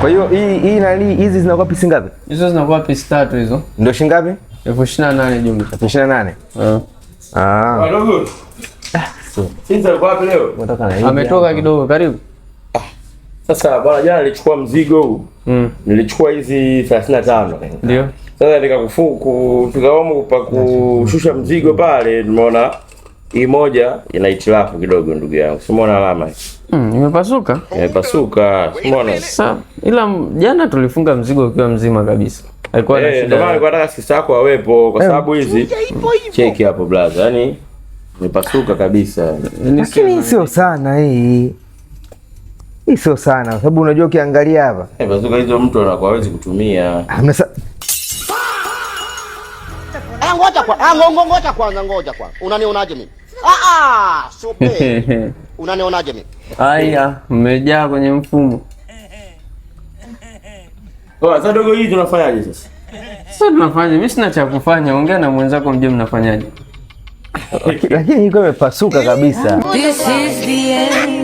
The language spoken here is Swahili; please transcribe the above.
Kwa hiyo hii nani, hizi zinakuwa pisi ngapi? Hizo zinakuwa pisi tatu hizo. Ndio shilingi ngapi? 28,000 jumla. 28,000. Eh. Ah. Wadogo. Sinza yuko wapi leo? Unataka na hii. Ametoka kidogo, karibu. Sasa bwana, jana nilichukua mzigo huu. Nilichukua hizi 35. Ndio. Sasa kufika home pa kushusha mzigo pale, nimeona hii moja ina hitilafu kidogo, ndugu yangu. Si umeona alama hii? Imepasuka. Imepasuka. Si umeona? Sasa ila jana tulifunga mzigo ukiwa mzima kabisa. Haikuwa na Eh, shida. ndio maana nilikuwa nataka sister yako awepo kwa sababu hizi cheki hapo brother. Yaani imepasuka kabisa. Lakini hii sio sana hii. Hii sio sana kwa sababu unajua ukiangalia hapa. Imepasuka hizo mtu anakuwa hawezi kutumia. Ah, ngoja kwa, ah, ngoja kwanza, ngoja kwanza. Unanionaje mimi? Ah, ah, super. Unanionaje mimi? Haya, mmejaa kwenye mfumo. Oh, sasa dogo, hii tunafanyaje sasa? Sasa tunafanya, mimi sina cha kufanya. Ongea na mwenzako mjue mnafanyaje. Lakini iko imepasuka kabisa. This is the end.